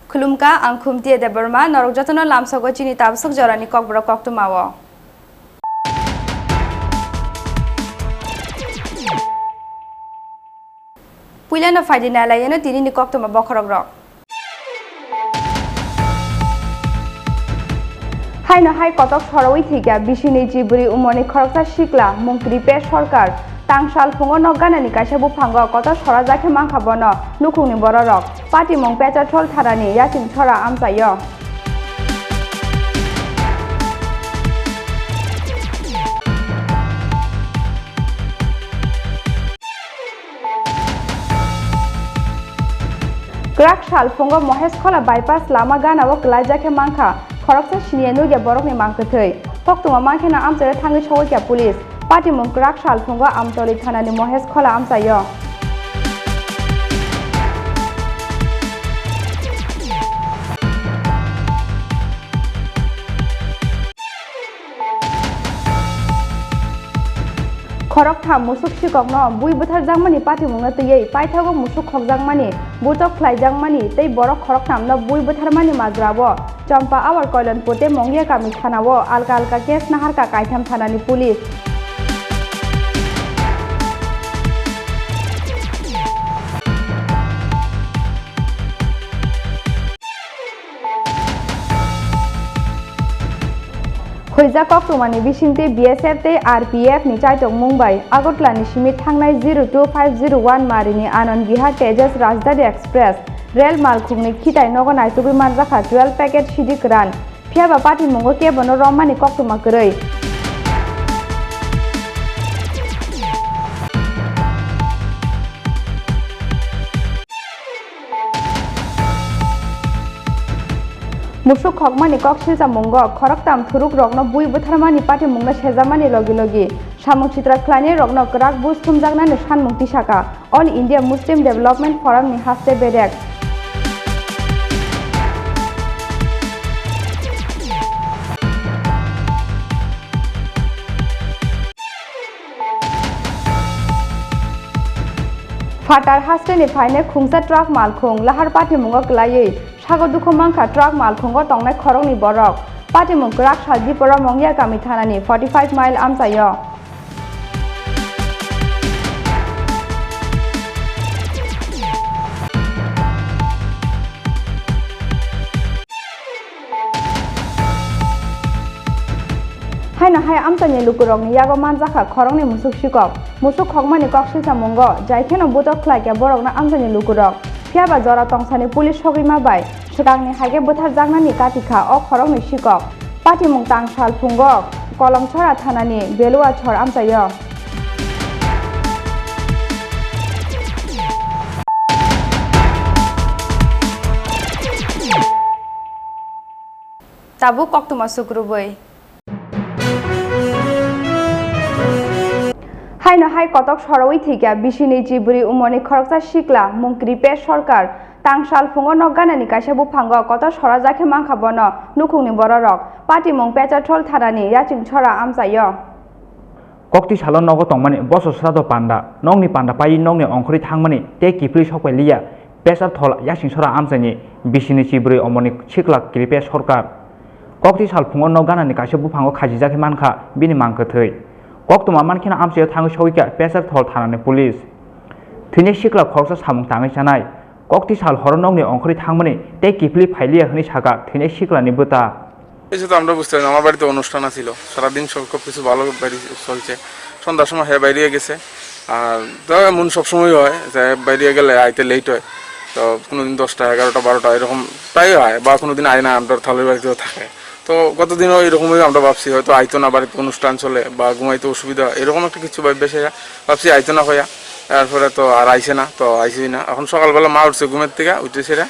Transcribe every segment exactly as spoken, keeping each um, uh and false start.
Khulumkha, ang Khumtiya Debbarma, norok jotono lamsogo chini tabswk jorani kokborok koktwmao. Puilano phaidi nailaiyano tinini koktwma bokhorokrok. Haino hai kotok sorowi thwikha bisini chiburi umorni khoroksa sikla mung Kripesh Sarkar. Tangsal phungo nok ganani kaisa buphango kotor sora jakhe mankha bono nukhungni bororok. Patimung Pecharthal thanani yaching sora amchaio. Kwrak sal phungo Mohesh Khola bypass lama gana o kwlaijak khe mankha khoroksa siniya nukya borokni mangkwthwi. Koktwma mankheno amchaio thangwi sogwikha police. Patimung kwrak sal phungo Amtoli thanani Mohesh Khola amchaio. Khoroktham musuk sikokno bui bwtharjakmani patimungno twiwi paithago musuk khokjakmani butok khlaijakmani tei borok khorokthamno bui bwtharmani majrao Champa Awar Koilanpur tei Mongia kami thanao alka alka case naharkha kaitham thanani police. Huijak koktwmani bisingtwi B S F tei R P F ni chaitokmung bai Agartala ni simi thangnai zero two five zero one marini Anand Vihar Tejas Rajdhani Express rel malkhungni khitai nogo naitugwi manjakha twelve packet sidi kwran. Phiyaba patimungo kebono romani koktwma kwrwi. Musuk khokmani kok silchamungo khoroktham thurukrokno bui bwtharmani patimungno sejamani logi logi samung sitra khlainairokno kwrak buj thumjaknani sanmung tisaka All India Muslim Development Forum ni haste bedek. Phatar hasteni phainai khungsa truck malkhung lahar patimungo kwlaiwi sago dukhu mankha truck malkhungo tongnai khoroknwi borok. Patimung kwrak sal Dipora Mongia kami thanani forty five mile amchaio. Haino hai amchaini lukurokni yago manjakha khoroknwi musuk sikok. Musuk khokmani kok silchamungo jai kheno butok khlaikha borokno amchaini lukurok. Phiyaba jora tongsani police sogwima bai swkangni haikhe bwtharjaknani katikha o khoroknwi sikok. Patimung tangsal phungo Kolomchora thanani Beluachor amchaio. Tabuk koktwma sukrubwi. Haino hai kotok sorowi thwikha bisini chiburi umorni khoroksa sikla mung Kripesh Sarkar. Tangsal phungo nok ganani kaisa buphango kotor sora jakhe mankha bono nukhungni bororok. Patimung Pecharthal thanani yaching sora amchaio. Kokti salo nogo tongmani boso srado panda, nokni panda paiwi nokni ongkhorwi thangmani tei kiphilwi sokpai liya, Pecharthal yaching sora amchaini bisini chiburi omorni sikla Kripesh Sarkar. Kokti sal phungo nok ganani kaisa buphango khajijak khe mankha bini mangkwthwi. Koktwma mankheno amchaio thangwi sogwikha Pecharthal thanani police. Thwinai sikla khoroksa samung tangwi chanai. Kokti sal horo nokni ongkhorwi thangmani tei kiphilwi phailiya hwnwi sakha thwinai siklani bwta. কিছু তো আমরা বুঝতে পারি না, আমার বাড়িতে অনুষ্ঠান আছিল, সারাদিন সব সব কিছু ভালো বাইরে চলছে। সন্ধ্যার সময় হ্যাঁ বাইরে গেছে। আর তো এমন সবসময় হয় যে বাইরে গেলে আইতে লেট হয়। তো কোনোদিন দশটা, এগারোটা, বারোটা এরকম প্রায় হয়, বা কোনোদিন আয় না, আমরা থালের বাড়িতেও থাকে। তো গতদিনও এরকমই আমরা ভাবছি হয়তো আইতো না, বাড়িতে অনুষ্ঠান চলে বা ঘুমাইতে অসুবিধা হয়, এরকম একটা কিছু ভাববে সেটা ভাবছি আইতো না হইয়া। তারপরে তো আর আইছে না, তো আইছেই না। এখন সকালবেলা মা উঠছে ঘুমের থেকে, উঠে সেটা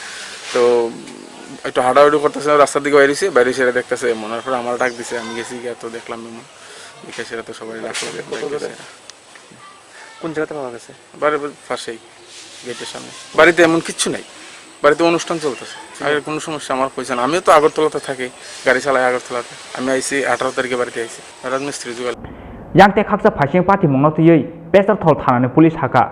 তো একটু হাঁটাহাঁটি করতেছে, রাস্তার দিকে বাইরেছে, বাইরে সেটা দেখতেছে এমন। তারপরে আমার ডাক দিছে, আমি গেছি গিয়ে তো দেখলাম এমন। দেখে সেটা তো সবাই ডাকলো, দেখে সেটা। কোন জায়গাতে পাওয়া গেছে? বাড়ির পাশেই, গেটের সামনে। বাড়িতে এমন কিচ্ছু নাই, বাড়িতে অনুষ্ঠান চলতেছে। আগের কোনো সমস্যা আমার হয়েছে না। আমিও তো আগরতলাতে থাকি, গাড়ি চালাই আগরতলাতে। আমি আইছি আঠারো তারিখে, বাড়িতে আইছি, রাজমিস্ত্রি জোগাড়। Yang tei khaksa phaising patimungno twiwi Pesarthal thanani police hakha.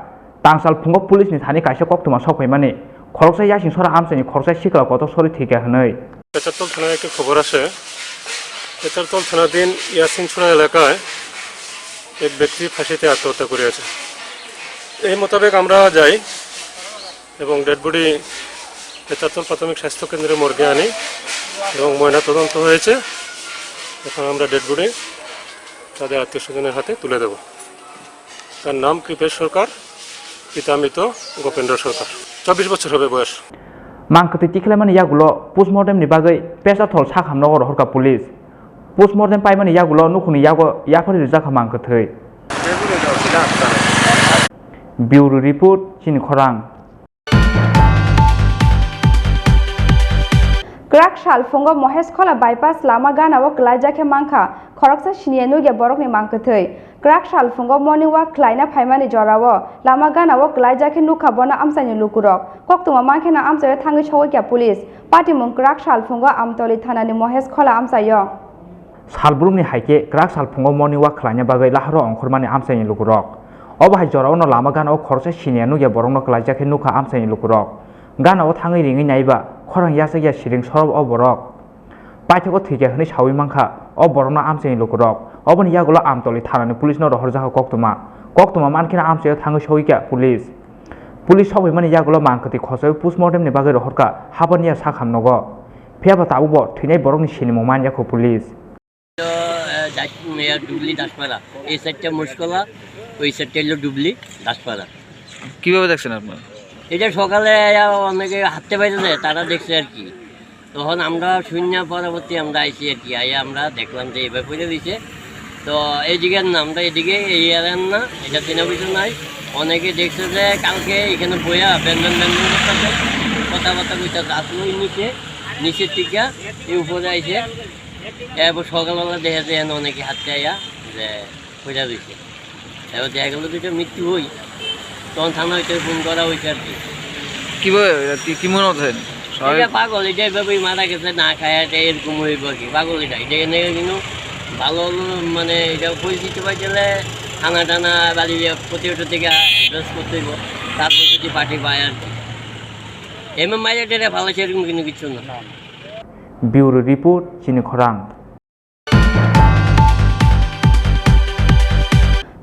Tangsal phungo police ni thani kaisa koktwma sokphaimani, khoroksa yasing sora amchaini khoroksa sikla kotor sori thwikha hwnwi. পেচারতল থানায় একটা খবর আসে, পেচারতল থানাধীন ইয়াসিনছড়া এলাকায় এক ব্যক্তি ফাঁসিতে আত্মহত্যা করেছে। এই মোতাবেক আমরা যাই এবং ডেড বডি পেচারতল প্রাথমিক স্বাস্থ্য কেন্দ্রে মর্গে আনি এবং ময়নাতদন্ত হয়েছে। এখন আমরা ডেড বডি তাদের আত্মীয় স্বজনের হাতে তুলে দেব। তার নাম কৃপেশ সরকার, পিতা মৃত গোপেন্দ্র সরকার, চব্বিশ বছর হবে বয়স। Mang kwtwi tikhlaimani yagulo postmortem ni bagwi Pesarthal sakhamnogo rohorkha police. Postmortem paimani yagulo nukhungni yago yaphari rijak kha mang kwthwi. Bureau report, chini khorang. Kwrak sal phungo Mohesh Khola bypass lama gana o kwlaijak khe mankha khoroksa siniya nukya borokni mang kwthwi. Kwrak sal phungo morning walk khlaina phaimani jorao lama gana o kwlaijak khe nukha bono amchaini lukurok. Koktwma mankhe no amchaio thangwi sogwi kha police. Patimung kwrak sal phungo Amtoli thanani Mohesh Khola amchaio. Salbrumni hai khe kwrak sal phungo morning walk khlaina bagwi laharo ongkhormani amchaini lukurok. Obo hai jorao no lama gana o khoroksa siniya nukya borokno kwlaijak khe nukha amchaini lukurok. Gana o thangwi ringwi naiba khorang yachakya siring sorop o borok. Paithago thwikha hwnwi sawi mankha o borokno amchaini lukurok. Oboni yagulo Amtoli thanani police no rohorjakha koktwma. Koktwma mankheno amchaio thangwi sogwikha police. Police sokphaimani yagulo mang kwtwi khochai postmortem ni bagwi rohorkha Habaniya sakhamnogo. Phiyaba tabukbo thwinai borokni sinimung manyakho police. তো, আহ, দাস-, ইয়া, ডুবলি দাসপাড়া। এই সাইডটা মুসকলা, ওই সাইডটা হলো ডুবলি দাসপাড়া। কিভাবে দেখছেন আপনারা? এটা সকালে আয়া অনেকে হাঁটতে বাইরে যায়, তারা দেখছে আর কি। তখন আমরা শূন্য পরবর্তী আমরা আইছি আর কি, আইয়া আমরা দেখলাম যে এভাবে পড়ে দিছে। তো এইদিকে না, আমরা এদিকে এই এলাকার না, এটা চেনা পরিচয় নাই। অনেকে দেখছে যে কালকে এখানে বইয়া ব্যান ব্যান ব্যান ব্যান করতেছে, কথাবার্তা কইতেছে, আসলে ওই নিচে, নিচের থেকে এই উপরে আইছে। এবার সকালবেলা দেখা যায় এখানে অনেকে হাঁটতে আইয়া যে খোঁজা দিছে। এবার দেখা গেল দুটো মৃত্যু হই, তখন থানা হইতে ফোন করা হয়েছে আর কি। কিভাবে, কি, কি মনে হচ্ছে? স্বাভাবিক? এটা পাগল, এটা এভাবেই মারা গেছে, না খায়, এটা এরকম হইব আর কি, পাগল এটা। এটা এনে কিন্তু ভালো হলো, মানে, এটা পরিচিত পাই গেলে থানা টানা বাড়ি প্রতি ওটা থেকে অ্যাড্রেস করতে হইব, তারপর যদি পার্টি পায় আর কি। এমনি মাইরে টেরে ভালো সেরকম কিন্তু কিছু না। Bureau report, chini khorang.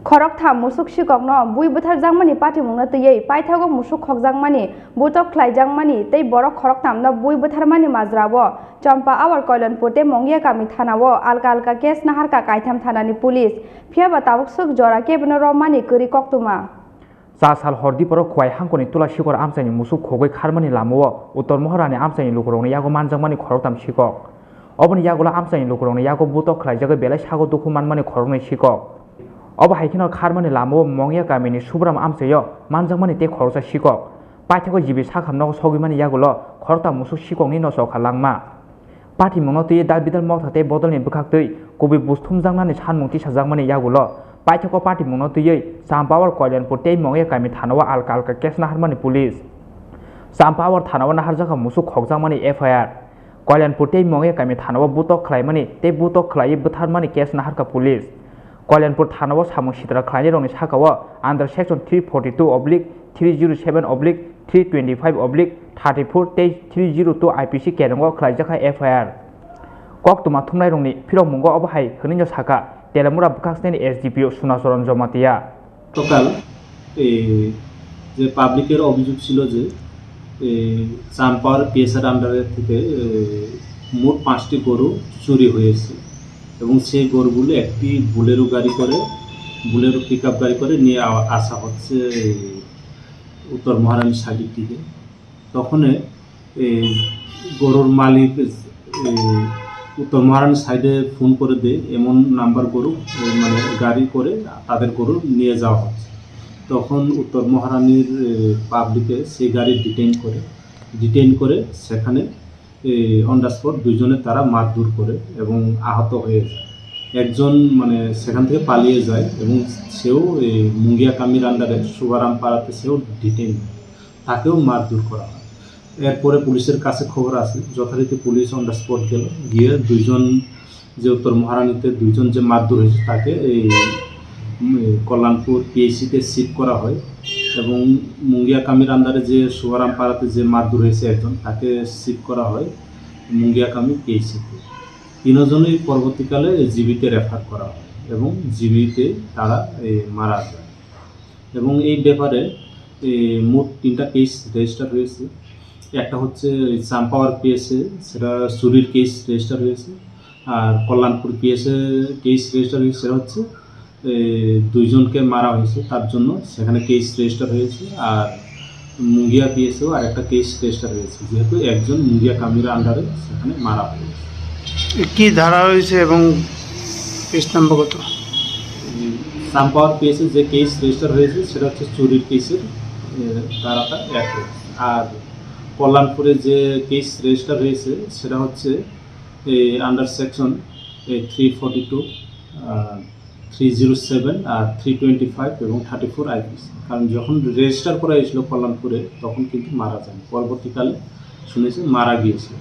Khoroktham musuk sikokno bui bwtharjakmani patimungno twiwi paithago musuk khokjakmani butok khlaijakmani tei borok khoroktham no bui bwtharmani majrao Champa Awar Koilanpur tei Mongya kami thanao alka alka case naharkha kaitham thanani police, phiyaba tabuk swk jora kebono romani kwrwi koktwma. Cha sal hor diporo Khowai hangkoni Tula Sikor amchaini musuk khogwi kharmani lamao Uttor Mohorani amchaini lukurokni yago manjakmani khoroktham sikok. Oboni yagulo amchaini lukurokni yago butok khlaijagwi belai sago dukhu manmani khoroknwi sikok. Obo hai kheno kharmani lamao Mongya kamini Subram amchaio manjakmani tei khoroksa sikok. Paithago G B sakhamnogo sogwimani yagulo khoroktham musuk sikokni no chokha langma. Patimungno twiwi Dal Bidal Motha tei Bodolni bwkhaktwi kubui buj thumjaknani sanmung tisajakmani yagulo paithago patimungno twiwi Champawar, Koilanpur tei Mongya kami thanao alka alka case naharmani police. Champawar thanao naharjakha musuk khokjakmani F I R. Koilanpur tei Mongya kami thanao butok khlaimani tei butok khlaiwi bwtharmani case naharkha police. Koilanpur thanao samung sitra khlainairokni sakao under section three forty two oblique three zero seven oblique three twenty five oblique thirty four tei three zero two I P C kerongo khlaijakha F I R. Koktwma thumnairokni phirokmungo obo hai hwnwino sakha Telamura bwkhak snini S D P O Sunacharan Jamatia. গতকাল, এ, যে পাবলিকের অভিযোগ ছিল যে, এ, চাম্পার পিএসআর আন্ডারে থেকে, এ, মোট পাঁচটি গরু চুরি হয়েছে এবং সেই গরুগুলো একটি বুলেরো গাড়ি করে, বুলেরো পিকআপ গাড়ি করে নিয়ে আ-, আসা হচ্ছে এই উত্তর মহারানীর সাইডের দিকে। তখন এই গরুর মালিক এই উত্তর মহারানীর সাইডে ফোন করে দেয়, এমন নাম্বার গরু, এই মানে গাড়ি করে তাদের গরু নিয়ে যাওয়া হচ্ছে। তখন উত্তর মহারানীর, এ, পাবলিকে সেই গাড়ি ডিটেইন করে, ডিটেইন করে সেখানে, এ, অন দ্য স্পট দুইজনে তারা মারধর করে এবং আহত হয়ে যায়। একজন মানে সেখান থেকে পালিয়ে যায় এবং সেও এই মুঙ্গিয়া কামির আন্ডারে সুভারাম পাড়াতে সেও ডিটেইন, তাকেও মারধর করা হয়। এরপরে পুলিশের কাছে খবর আসে, যথারীতি পুলিশ অন দ্য স্পট গেল, গিয়ে দুইজন যে উত্তর মহারানীতে দুইজন যে মারধর হয়েছে তাকে এই, উম, কল্যাণপুর পিএইচসিতে শিফট করা হয় এবং মুঙ্গিয়া কামির আন্ডারে যে সুভারাম পাড়াতে যে মারধর হয়েছে একজন, তাকে শিফট করা হয় মুঙ্গিয়া কামি পিএইচসিতে। তিনজনই পরবর্তীকালে জিবিতে রেফার করা হয় এবং জিবিতে তারা, এ, মারা যায়। এবং এই ব্যাপারে, এ, মোট তিনটা কেস রেজিস্টার হয়েছে। একটা হচ্ছে ওই চাম্পাওয়ার পিএসএ, সেটা চুরির কেস রেজিস্টার হয়েছে। আর কল্যাণপুর পিএসএ কেস রেজিস্টার হয়েছে, সেটা হচ্ছে, এ, দুইজনকে মারা হয়েছে, তার জন্য সেখানে কেস রেজিস্টার হয়েছে। আর মুঙ্গিয়া পিএসএও আর একটা কেস রেজিস্টার হয়েছে, যেহেতু একজন মুঙ্গিয়া কামির আন্ডারে সেখানে মারা হয়েছে। কি ধারা হয়েছে এবং কেস নাম্বার কত? এই চাম্পাওয়ার পিএসএ যে কেস রেজিস্টার হয়েছে, সেটা হচ্ছে চুরির কেসের, এ, ধারাটা এক হয়েছে। আর কল্যাণপুরে যে কেস রেজিস্টার হয়েছে, সেটা হচ্ছে এই আন্ডার সেকশন এই three forty two, three zero seven আর থ্রি টোয়েন্টি ফাইভ এবং থার্টি ফোর আইপিসি। কারণ যখন রেজিস্টার করা হয়েছিল কল্যাণপুরে, তখন কিন্তু মারা যান, পরবর্তীকালে শুনেছি মারা গিয়েছে,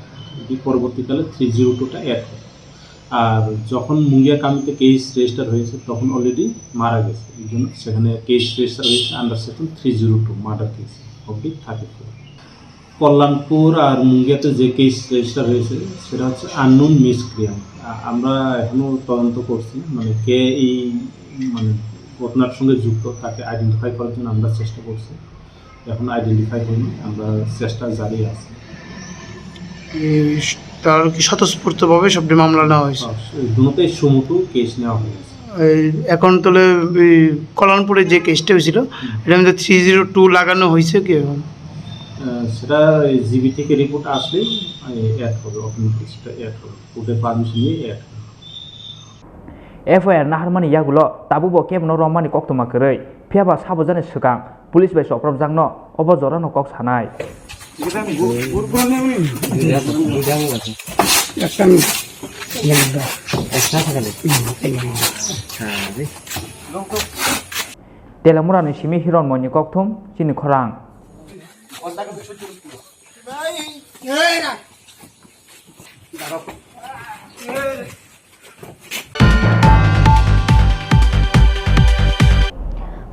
এটি পরবর্তীকালে থ্রি জিরো টুটা অ্যাড হয়। আর যখন মুঙ্গিয়া কামিতে কেস রেজিস্টার হয়েছে, তখন অলরেডি মারা গেছে, এই জন্য সেখানে কেস রেজিস্টার হয়েছে under section three zero two, murder case অবধি থার্টি ফোর। কল্যাণপুর আর মুঙ্গিয়াতে যে কেস রেজিস্টার হয়েছে, সেটা হচ্ছে আননোন মিসক্রিয়েন্ট। আমরা এখনো তদন্ত করছি, মানে কে এই, মানে ঘটনার সঙ্গে যুক্ত, তাকে আইডেন্টিফাই করার জন্য আমরা চেষ্টা করছি। এখন আইডেন্টিফাই হয়নি, আমরা চেষ্টা জারি আছে। এই তার কি স্বতঃস্ফূর্তভাবে সবটি মামলা নেওয়া হয়েছে? হ্যাঁ, এই দুটোতেই সুমোটো কেস নেওয়া হয়েছে। এই এখন তাহলে এই কল্যাণপুরে যে কেসটা হয়েছিল, হুম। এটার মধ্যে থ্রি জিরো টু লাগানো হয়েছে কি এখন? আহ, সেটা এই জিবি থেকে রিপোর্ট আসলে, আহ, অ্যাড হবে, অটোমেটিক সেটা অ্যাড হবে, কোর্টের পারমিশন নিয়ে অ্যাড হবে। FIR naharmani yagulo tabukbo kebono romani koktwma kwrwi, phiyaba sabujani swkang police bai chopropjakno obo jorano kok sanai. Telemurani simi Hironmoyni kokthum chini khorang.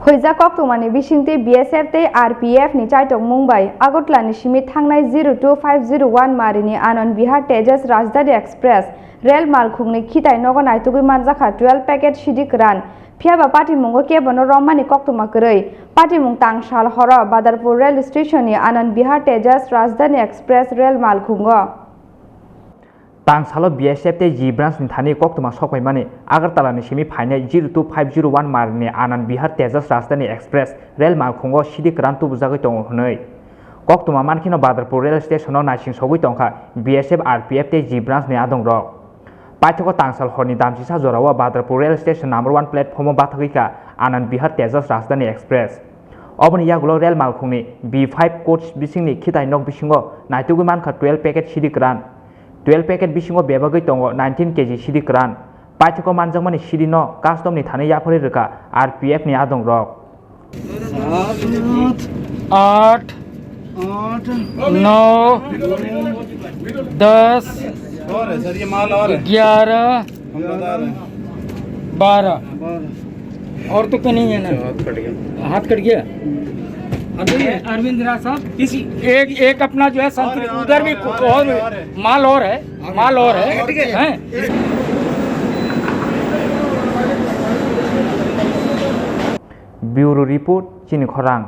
Huijak koktwmani bisingtwi B S F tei R P F ni chaitokmung bai Agartala ni simi thangnai zero two five zero one marini Anand Vihar Tejas Rajdhani Express rel malkhungni khitai nogo naitugwi manjakha twelve packet sidi kwran. Phiyaba patimungo kebono romani koktwma kwrwi. Patimung tangsal horo Badarpur Rail Station ni Anand Vihar Tejas Rajdhani Express rel malkhungo. Tangsalo B S F tei G branch ni thani koktwma sokpaimani Agartala ni simi phainai zero two five zero one marini Anand Vihar Tejas Rajdhani Express rel malkhungo sidi kwran tubujagwi tongo hwnwi. Koktwma mankheno Badarpur rail station o naising sogwi tongkha B S F, R P F tei G branch ni adongrok. Paithago tangsal horni damchisa jorao Badarpur rail station number one platform o bathagwi kha Anand Vihar Tejas Rajdhani Express. Oboni yagulo rel malkhungni B five coach bisingni khitai nok bisingo naitugwi mankha twelve packet sidi kwran. Twelve packet bisingo bebagwi tongo nineteen K G sidi kwran. Paithago manjakmani sidi no custom ni thani yapharwi rwkha R P F ni adongrok. सात, आठ, आठ, नौ, दस, और है सर, ये माल और है। ग्यारह, हम बता रहे हैं। बारह। बारह। और तो कोई नहीं है ना? हाथ कट गया। हाथ कट गया? अभी अरविंद राज साहब, किसी एक, एक अपना जो है संतरी, और है, उधर भी और है, कुछ और और है, और है। माल और है, माल और है, ठीक है। हैं? Bureau report, chini khorang.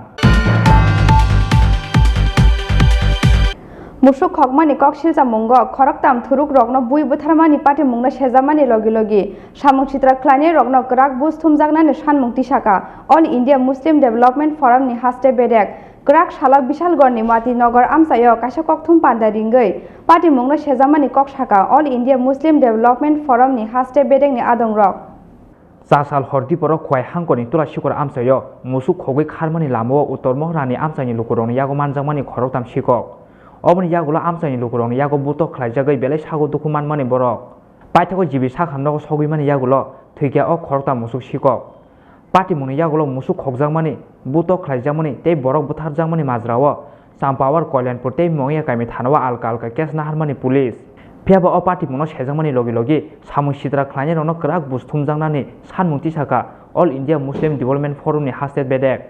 Musuk khokmani kok silchamungo khoroktham thurukrokno bui butharmani patimungno sejakmani logi logi samung sitra khlainairokno kwrak buj thumjaknani sanmung tisaka All India Muslim Development Forum ni haste bedek. Kwrak salo Bishalgarh ni Mati Nagar amchaio kaisa kokthum panda ringwi patimungno sejakmani kok saka All India Muslim Development Forum ni haste bedek ni adongrok. Chasal hor diporo Khowai hangkorni Tulasikor amchaio musuk khogwi kharmani lamao Uttor Mohorani amchaini lukurokni yago manjakmani khoroktham sikok. Oboni yagulo amchaini lukurokni yago butok khlaijagwi belai sago dukhu manmani borok. Paithago G B sakham nogo sogwimani yagulo thwikha o khoroktham musuk sikok. Patimungni yagulo musuk khokjakmani, butok khlaijakmani tei borok butharjakmani majrao Champawar, Kalyanpur tei Mongya kami thanao alka alka case naharmani police. Phiyaba o patimungno sejakmani logi logi samung sitra khlainairokno kwrak buj thumjaknani sanmung tisaka All India Muslim Development Forum ni haste bedek.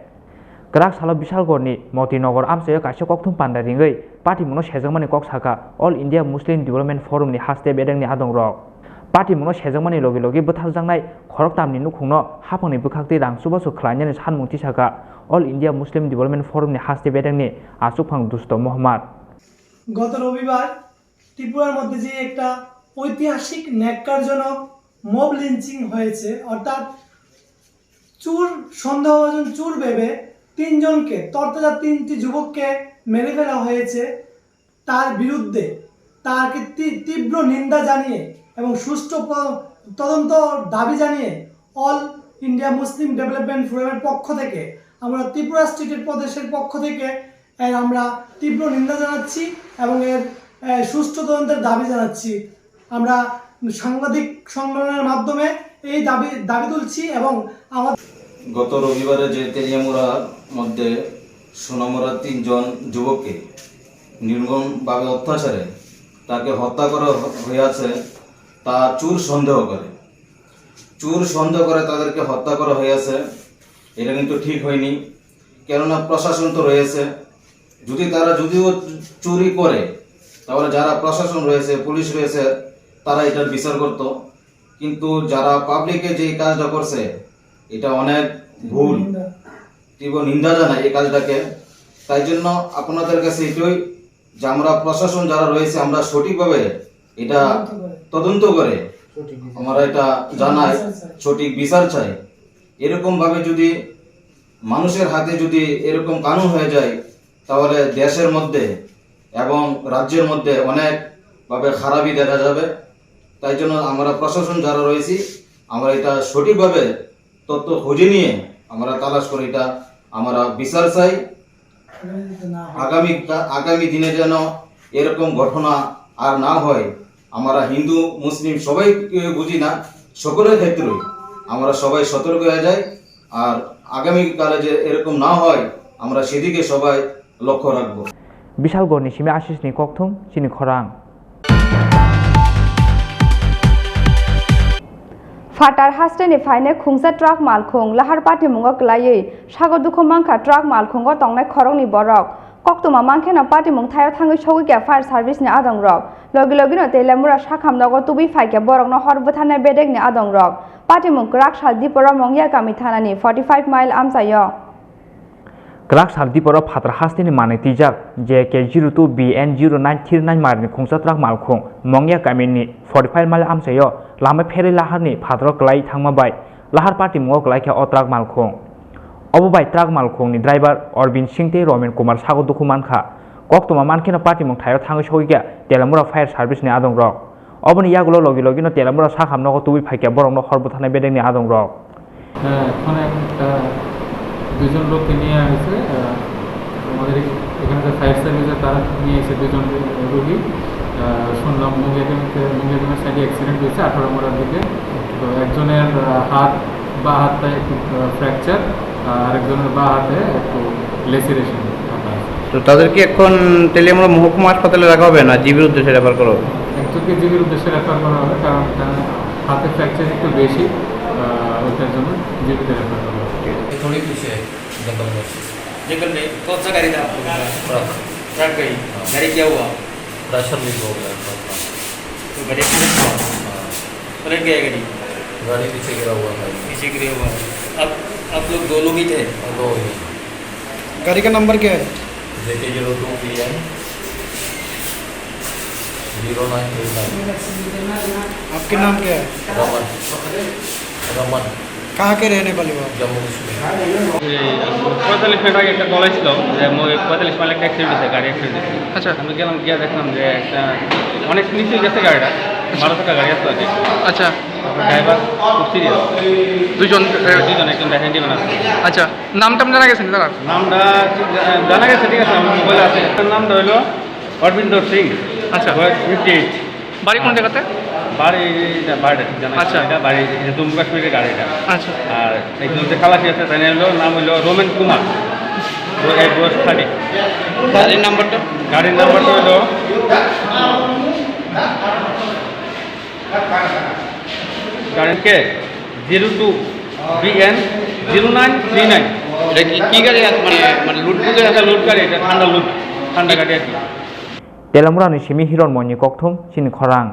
Kwrak salo Bishalgarh ni Moti Nagar amchaio kaisa kokthum panda ringwi patimungno sejakmani kok saka All India Muslim Development Forum ni haste bedekni adongrok. Patimungno sejakmani logi logi butharjaknai khoroktham ni nukhungno haphangni bwkhaktwi rang chubachu khlainani sanmung tisaka All India Muslim Development Forum ni haste bedekni achukphang Dusto Mohammad. গত রবিবার ত্রিপুরার মধ্যে যে একটা ঐতিহাসিক ন্যাক্কারজনক mob lynching হয়েছে, অর্থাৎ চুর, সন্দেহভাজন চুর ভেবে তিনজনকে, তরতাজা তিনটি যুবককে মেরে ফেলা হয়েছে। তার বিরুদ্ধে তাকে তি-, তীব্র নিন্দা জানিয়ে এবং সুষ্ঠু প-, তদন্ত দাবি জানিয়ে অল ইন্ডিয়া মুসলিম ডেভেলপমেন্ট ফোরামের পক্ষ থেকে, আমরা ত্রিপুরা স্টেটের প্রদেশের পক্ষ থেকে এর আমরা তীব্র নিন্দা জানাচ্ছি এবং এর, এ, সুষ্ঠু তদন্তের দাবি জানাচ্ছি। আমরা সাংবাদিক সম্মেলনের মাধ্যমে এই দাবি, দাবি তুলছি এবং আমার গত রবিবারে যে তেলিয়ামুড়ার মধ্যে সোনামুড়ার তিনজন যুবককে নির্মমভাবে অত্যাচারে তাকে হত্যা করা হ-, হয়েছে, তা চুর সন্দেহ করে। চুর সন্দেহ করে তাদেরকে হত্যা করা হয়েছে, এটা কিন্তু ঠিক হয়নি। কেননা প্রশাসন তো রয়েছে, যদি তারা যদিও চুরি করে, তাহলে যারা প্রশাসন রয়েছে, পুলিশ রয়েছে, তারা এটার বিচার করত। কিন্তু যারা পাবলিকে যে কাজটা করছে, এটা অনেক ভুল। নিন্দা। তীব্র নিন্দা জানাই এই কাজটাকে। তাই জন্য আপনাদের কাছে এটাই যে আমরা প্রশাসন যারা রয়েছে, আমরা সঠিকভাবে এটা তদন্ত করে। তদন্ত করে সঠিক বিচার। আমরা এটা জানাই, বিচার চাই। সঠিক বিচার চাই। এরকম ভাবে যদি মানুষের হাতে যদি এরকম কানুন হয়ে যায়, তাহলে দেশের মধ্যে এবং রাজ্যের মধ্যে অনেকভাবে খারাপই দেখা যাবে। তাই জন্য আমরা প্রশাসন যারা রয়েছি, আমরা এটা সঠিকভাবে তথ্য খুঁজে নিয়ে আমরা তালাশ করে এটা আমরা বিচার চাই। আগামী কা-, আগামী দিনে যেন এরকম ঘটনা আর না হয়। আমরা হিন্দু, মুসলিম সবাই, এ, বুঝি না, সকলের ক্ষেত্রেই আমরা সবাই সতর্ক হয়ে যাই। আর আগামী কালে যে এরকম না হয়, আমরা সেদিকে সবাই লক্ষ্য রাখবো। Bishalgarh ni simi Ashish ni kokthum chini khorang. Phatar haste ni phainai khungsa truck malkhung lahar patimungo kwlaiwi sago dukhu mankha truck malkhungo tongnai khoroknwi borok. Koktwma mankheno patimung thaio thangwi sogwi kha fire service ni adongrok. Logi logino Teliamura sakham nogo tubui phaikha borokno hor bwtharnai bedekni adongrok. Patimung kwrak sal Diporo Mongya kami thanani forty five mile amchaio. Kwrak sal Diporo Phatar hasteni manwi twijak J K zero two B N zero nine three nine marni khungsa truck malkhung Mongya kamini forty five mile amchaio lama pherwi laharni phataro kwlai thangma bai lahar patimungo kwlai kha o truck malkhung. Obo bai truck malkhungni driver Orbin Singh tei Romin Kumar sago dukhu mankha. Koktwma mankheno patimung thaio thangwi sogwi kha Telamura Fire Service ni adongrok. Oboni yagulo logi logino Telamura sakham nogo tubui phaikha borokno hor bwtharnai bedekni adongrok. হ্যাঁ, এখন একটা দুজন লোককে নিয়ে আসে, আহ, আমাদের এখ-, এখানকার ফায়ার সার্ভিসে তারা নিয়ে এসে দুজন রোগী। আহ, শুনলাম মুঙ্গিয়াকামীতে, মুঙ্গিয়াকামীর সাইডে অ্যাক্সিডেন্ট হয়েছে আঠারো মোড়ার দিকে। তো একজনের, আহ, হাত, বাঁ হাতটা একটু, আহ, ফ্র্যাকচার, আর আরেকজনের বাঁ হাতে একটু লেসিরেশন। তো তাদেরকে এখন তেলিয়ামুড়া মহকুমা হাসপাতালে রাখা হবে না জিবির উদ্দেশ্যে রেফার করা হবে? একজনকে জিবির উদ্দেশ্যে রেফার করা হবে, কারণ এখানে হাতে ফ্র্যাকচার একটু বেশি, আহ, ওইটার জন্য জিবিতে রেফার করা হবে। थोड़ी पीछे है, जंगल में। जंगल में कौन सा गाड़ी था आप लोगों का? ट्रक। ट्रक गाड़ी। हाँ। गाड़ी क्या हुआ? प्रेशर लीक हो गया ट्रक का। तो गाड़ी एक्सीडेंट हुआ? हाँ। पलट गया गाड़ी? गाड़ी पीछे गिरा हुआ था। पीछे गिरे हुआ। आप, आप लोग दो लोग ही थे? हाँ, दो ही। गाड़ी का नंबर क्या है? J K zero two P N Zero nine three nine। आपके नाम क्या है? रमन। रमन। कहाँ के रहने वाले हो आप? जम्मू कश्मीर। এই পঁয়তাল্লিশ মিনিট আগে একটা কল আসছিল যে মই পঁয়তাল্লিশ মাইল একটা অ্যাক্সিডেন্ট হয়েছে, গাড়ি অ্যাক্সিডেন্ট হয়েছে। আচ্ছা। আমি গেলাম, গিয়ে দেখলাম যে একটা অনেক নিচে গেছে গাড়িটা, বারো চাকা গাড়ি আসতো আর কি। আচ্ছা। তারপর ড্রাইভার খুব সিরিয়াস। দুজন। দুজন, একজন দেখেন জীবন আছে। আচ্ছা, নাম টাম জানা গেছে না তার? নামটা ঠিক জা-, জানা গেছে, ঠিক আছে, আমার মোবাইলে আছে। তার নামটা হলো অরবিন্দ সিং। আচ্ছা। বয়স ফিফটি এইট। বাড়ি কোন জায়গাতে? বাড়ি এটা বাড়ি জানা আচ্ছা। এটা বাড়ি, এটা জম্মু কাশ্মীরের গাড়ি এটা। আচ্ছা। আর একজন যে খালাসি আছে, তার নাম হলো, নাম হলো রোমেন কুমার। ও এই বয়স থার্টি। গাড়ির নাম্বারটা? গাড়ির নাম্বারটা হলো গাড়ির K zero two BN zero nine three nine. এটা কি, কি গাড়ি আছে? মানে, মানে লুট গাড়ি? এটা লুট গাড়ি, এটা ঠান্ডা লুট, ঠান্ডা গাড়ি আর কি। Telamrani simi Hiron Moini kokthum chini khorang.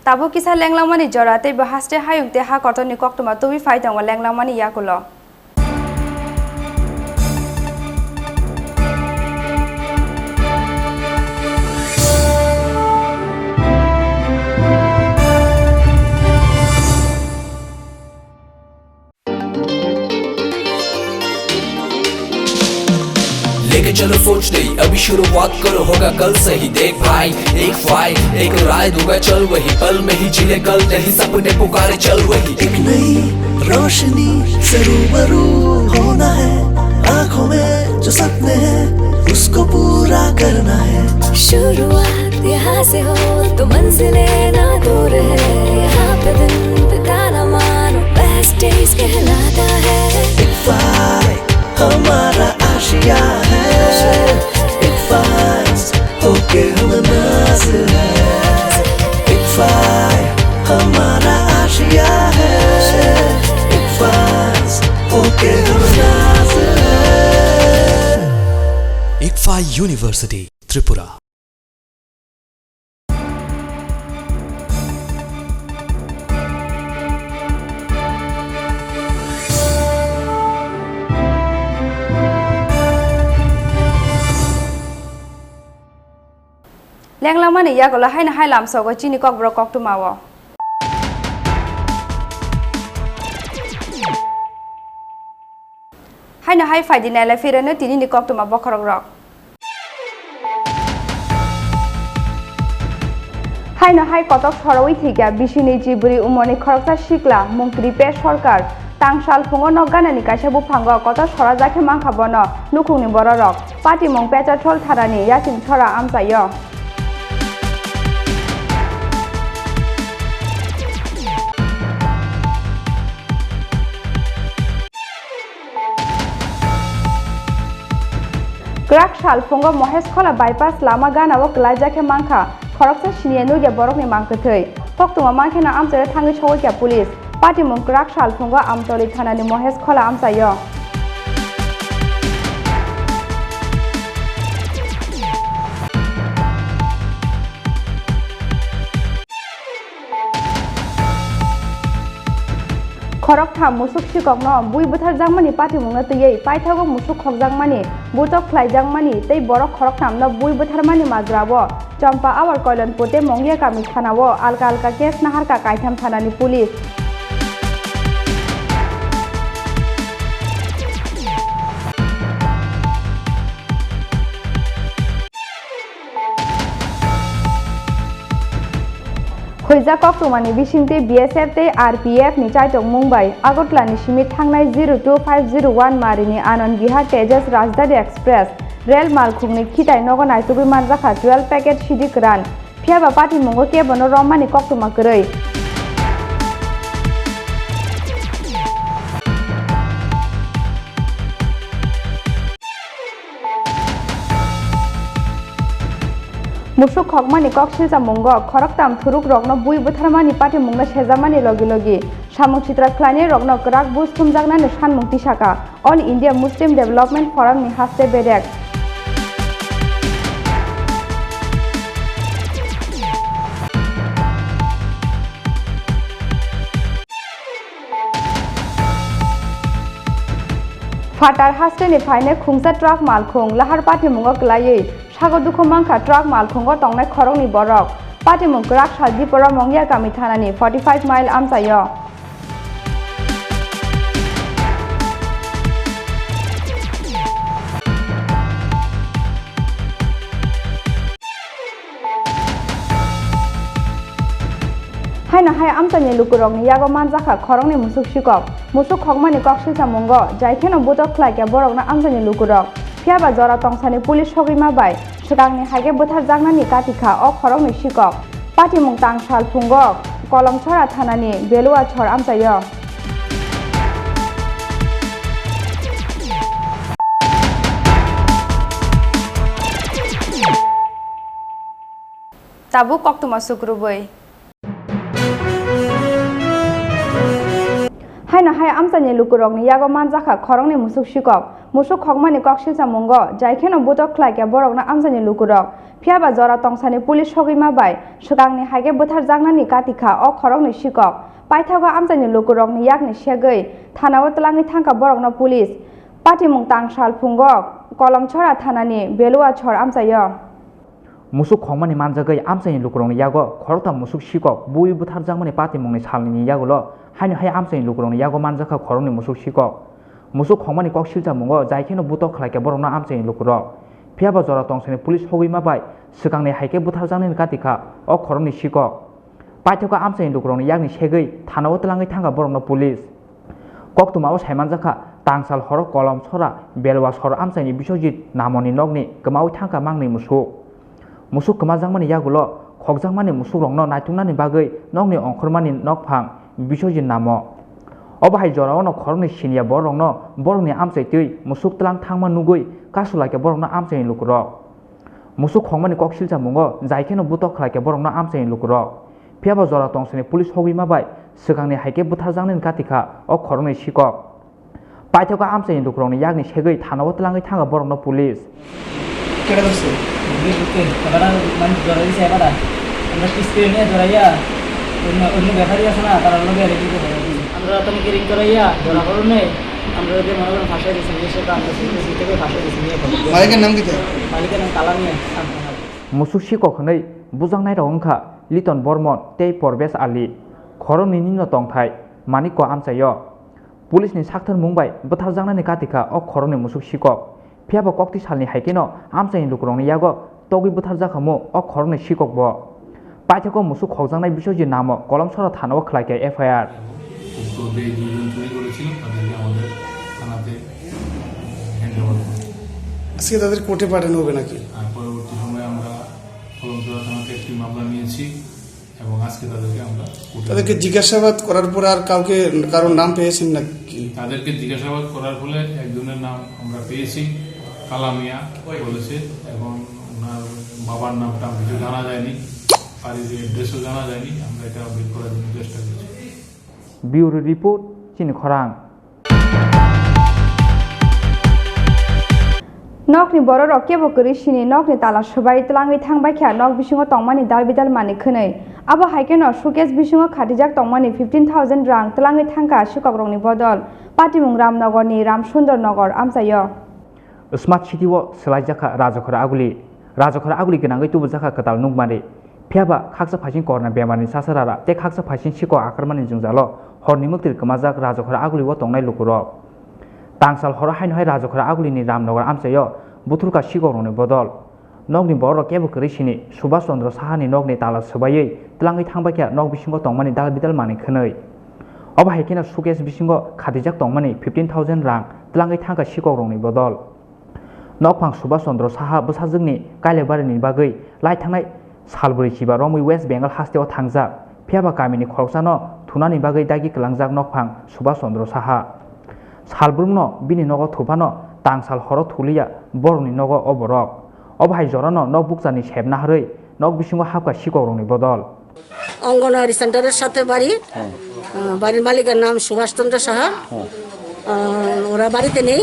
Tabuk kisa lenglangmani jora tei bo haste hayung tei ha kotorni koktwma tubui phai tongo lenglangmani yakulo. लेके चलो सोच नई, अभी शुरुआत करो, होगा कल सही। देख भाई, एक फाइल, एक राय दूंगा, चल वही, पल में ही जी ले कल, नहीं सपने पुकारे, चल वही। एक नई रोशनी से रूबरू होना है, आंखों में जो सपने हैं, उसको पूरा करना है। शुरुआत यहाँ से हो तो मंजिलें ना दूर है, यहाँ पे दिन बिताना मानो बेस्ट डेज कहलाता है। एक फाइल हमारा आशिया है, एक फाइज होके हम नाज है, एक फाइज हमारा आशिया है, एक फाइज होके हम नाज है। Ikfa University, Tripura. Lenglangmani yagulo haino hai lamsogo chini kokborok koktwmao. Haino hai phaidi nailai phirano tinini koktwma bokhorokrok. Haino hai kotok sorowi thwikha bisini chiburi umorni khoroksa sikla mung Kripesh Sarkar. Tang sal phungo nok ganani kaisa buphango kotok sorajak khe mankha bono nukhungni bororok. Patimung Pecharthal tharani Yaching Chhora amchaio. Kwrak sal phungo Mohesh Khola bypass lama ganao kwlaijak khe mankha khoroksa siniya nukya borokni mang kwthwi. Koktwma mankheno amchaio thangwi sogwikha police. Patimung kwrak sal phungo Amtoli thanani Mohesh Khola amchaio. Khoroktham musuk sikokno bui bwtharjakmani patimungno twiwi paithago musuk khokjakmani, butok khlaijakmani tei borok khoroktham no bui bwtharmani majrao Champa Awar Koilanpur tei Mongia kami thanao alka alka case naharkha kaitham thanani police. Khulja koktwmani bisingtwi B S F tei R P F ni chaitokmung bai Agartala ni simi thangnai zero two five zero one marini Anand Vihar Tejas Rajdhani Express rel malkhungni khitai nogo naitugwi manjakha twelve packet sidi kwran. Phiyaba patimungo kebono romani koktwma kwrwi. Musuk khokmani kok silchamungo khoroktham thurukrokno bui bwtharmani patimungno sejamani logi logi samung sitra khlainairokno kwrak buj thumjaknani sanmung tisaka All India Muslim Development Forum ni haste bedek. Phatar hasteni phainai khungsa truck malkhung lahar patimungo kwlaiwi sago dukhu mankha truck malkhungo tongnai khoroknwi borok. Patimung kwrak sal Dipora Mongya kami thanani forty five mile amchaio. Haino hai amchaini lukurokni yago manjakha khoroknwi musuk sikok. Musuk khokmani kok silsa mungo, jai kheno butok khlaikha borokno amchaini lukurok. Phiyaba jora tongsani police sogwima bai swkangni haikhe bwtharjaknani katikha o khoroknwi sikok. Patimung tangsal phungo Kolomchora thanani Beluachor amchaio. Tabuk koktwma sukrubwi. Haino hai amchaini lukurokni yago manjakha khoroknwi musuk sikok. Musuk khokmani kok silsa mungo, jai kheno butok khlaikha borokno amchaini lukurok. Phiyaba jora tongsani police sogwima bai swkangni haikhe bwtharjaknani katikha o khoroknwi sikok. Paithago amchaini lukurokni yakni segwi thanao twlangwi thangkha borokno police. Patimung tangsal phungo Kolomchora thanani Beluachor amchaio. Musuk khongmani manjagwi amchaini lukurokni yago khoroktham musuk sikok bui bwtharjakmani patimungni salnini yagulo haino hai amchaini lukurokni yago manjakha khoroknwi musuk sikok. Musuk khongmani kok silchamungo jai kheno butok khlaikha borokno amchaini lukurok. Phiyaba jora tongsani police sogwima bai swkangni haikhe bwtharjaknani katikha o khoroknwi sikok. Paithago amchaini lukurokni yakni segwi thanao twlangwi thangkha borokno police. Koktwmao saimanjakha, tangsal horo Kolomchora Beluachor amchaini Biswajit namoni nokni kwmaui thangkha mangnwi musuk. Musuk kwmajakmani yagulo khokjakmani musukrokno naituknani bagwi nokni ongkhormani nokphang Biswajit namo. Obo hai joraono khoroknwi siniya bororokno borokni amchai twi musuk twlang thangma nugwi kasulaikha borokno amchaini lukurok. Musuk khongmani kok silchamungo jai kheno butok khlaikha borokno amchaini lukurok. Phiyaba jora tongsani police sogwima bai swkangni haikhe bwtharjaknani katikha o khoroknwi sikok. Paithago amchaini lukurokni yakni segwi thanao twlangwi thangkha borokno police. কেডা ধরছে? এবারে মানে ধরা দিছে এবারে। আমরা পিস করে নিয়ে ধরাইয়া অন্য, অন্য ব্যাপারী আছে না, তারা লগে রেডি করে ধরা দিছে। আমরা তো নাকি রিং করাইয়া ধরা পড়ো নেই। আমরা ওদের মনে করেন ফাঁসাই দিয়েছি, নিয়ে সেটা আমরা সিসি থেকে ফাঁসাই দিয়েছি, নিয়ে পড়ো। মালিকের নাম কি? মালিকের নাম Kalamia. Musuk sikok hwnwi bujaknairok wngkha Liton Bormon tei Porbesh Ali. Khoroknwini no tongthai Manikko amchaio. Police ni sakthar mung bai bwtharjaknani katikha o khoroknwi musuk sikok. Phiyaba kokti salni hai kheno amchaini lukurokni yago togwi bwtharjakhamu o khoroknwi sikokbo. Paithago musuk khokjaknai Biswajit namo Kolomsora thanao khlaikha F I R. উত্তর দিয়ে দুজন চুরি করেছিল, তাদেরকে আমাদের থানাতে hand over করি। আজকে তাদের কোর্টে পাঠানো হবে নাকি? আর পরবর্তী সময়ে আমরা কলমচড়া থানাতে একটি মামলা নিয়েছি এবং আজকে তাদেরকে আমরা কোর্টে তাদেরকে জিজ্ঞাসাবাদ করার পরে আর কাউকে, কারোর নাম পেয়েছেন নাকি? তাদেরকে জিজ্ঞাসাবাদ করার ফলে একজনের নাম আমরা পেয়েছি, কালামিয়া বলেছে, এবং ওনার বাবার নামটা কিছু জানা যায়নি, বাড়ির অ্যাড্রেসও জানা যায়নি। আমরা এটা বের করার জন্য চেষ্টা করছি। Bureau report, Chini Khorang. Nokni bororok kebo kwrwi sini nokni tala swbai twlangwi thangbaikha nok bisingo tongmani dal bidal manwi khwnwi. Abo hai kheno suitcase bisingo khatijak tongmani fifteen thousand rang twlangwi thangkha sikokrokni bodol. Patimung Ramnogorni Ramsundor Nogor amchaio. Smart City o swlaijakha Rajakhor Aguli. Rajakhor Aguli gwnangwi tubujakha kwtal nukmari. Phiyaba khaksa phaising corona bemarni sasarara tei khaksa phaising sikok akarmani jwngjalo horni mwktwi kwmajak Rajakhor Aguli o tongnai lukurok. Tangsal horo haino hai Rajakhor Agulini Ramnogor amchaio buthurkha sikokrokni bodol. Nokni bororok kebo kwrwi sini Subhash Chandra Sahani nokni tala swbaiwi twlangwi thangbaikha nok bisingo tongmani dal bidal manwi khwnwi. Obo hai kheno suitcase bisingo khatijak tongmani fifteen thousand rang twlangwi thangkha sikokrokni bodol. Nokphang Subhash Chandra Saha bwsajwkni Kailabarini bagwi lai thangnai salbwrwi chiba romwi West Bengal hasteo thangjak. Phiyaba kamini khoroksano thunani bagwi dagi kwlangjak nokphang Subhash Chandra Saha. Salbrumno bini nogo thuphano tangsal horo thuliya borokni nogo o borok. Obo hai jorano nok bukchani sep naharwi nok bisingo hapkha sikokrokni bodol. Anganwadi সেন্টারের সাথে বাড়ি। হ্যাঁ। আহ, বাড়ির মালিকের নাম সুভাষচন্দ্র সাহা। হ্যাঁ। আহ, ওরা বাড়িতে নেই।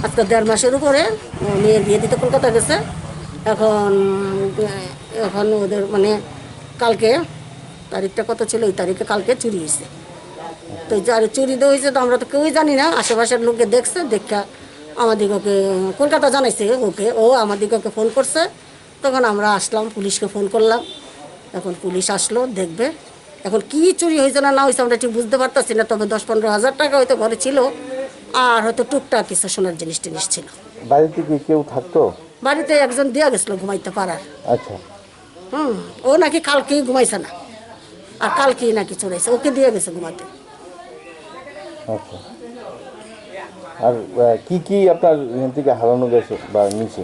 আজকে দেড় মাসের উপরে, আহ, মেয়ের বিয়ে দিতে কলকাতা গেছে। এখন, আহ, এখন ওদের মানে কালকে, তারিখটা কত ছিল, ওই তারিখে কালকে চুরি হয়েছে। তো যার চুরি তো হয়েছে, তো আমরা তো কেউই জানি না, আশেপাশের লোকে দেখছে, দেখা আমাদিগকে কলকাতা জানাইছে ওকে, ও আমাদিগকে ফোন করছে, তখন আমরা আসলাম, পুলিশকে ফোন করলাম, এখন পুলিশ আসলো, দেখবে। এখন কি চুরি হয়েছে না না হয়েছে আমরা ঠিক বুঝতে পারতাছি না, তবে দশ পনেরো হাজার টাকা হয়তো ঘরে ছিল, আর হয়তো টুকটাক কিছু সোনার জিনিস টিনিস ছিল। বাড়িতে কি কেউ থাকতো? বাড়িতে একজন দিয়া গেছিল ঘুমাইতে পাড়ার। আচ্ছা। হুম, ও নাকি কালকেই ঘুমাইছে না, আর কালকেই নাকি চুরাইছে, ওকে দিয়ে গেছে ঘুমাতে। আচ্ছা। আর আহ, কি কি আপনার এখান থেকে হারানো গেছে বা নিচে?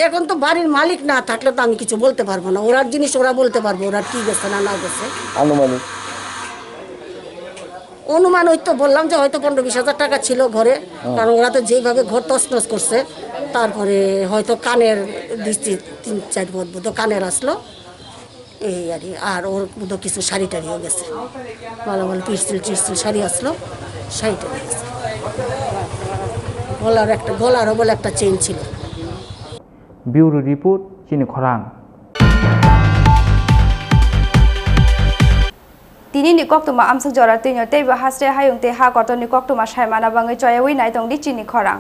এখন তো বাড়ির মালিক না থাকলে তো আমি কিছু বলতে পারবো না, ওরার জিনিস ওরা বলতে পারবো, ওরা কি গেছে না না গেছে। আনুমানিক? অনুমান ওই তো বললাম যে হয়তো পনেরো বিশ হাজার টাকা ছিল ঘরে, কারণ ওরা তো যেইভাবে ঘর তছনছ করছে, তারপরে হয়তো কানের দুই তিন, তিন চার বোধ কানের আসলো, এই আর কি। আর ওর মধ্যে কিছু শাড়ি টাড়িও গেছে, ভালো ভালো পিস্তল টিস্তল শাড়ি আসলো, শাড়ি টাড়ি গেছে। গলার একটা, গলারও বলে একটা চেইন ছিল। Bureau report, Chini Khorang. Tini ni koktwma amsuk jora twino teibo hasre hayung tei ha kotor ni koktwma saimana bangwi choyawi nai tong di Chini Khorang.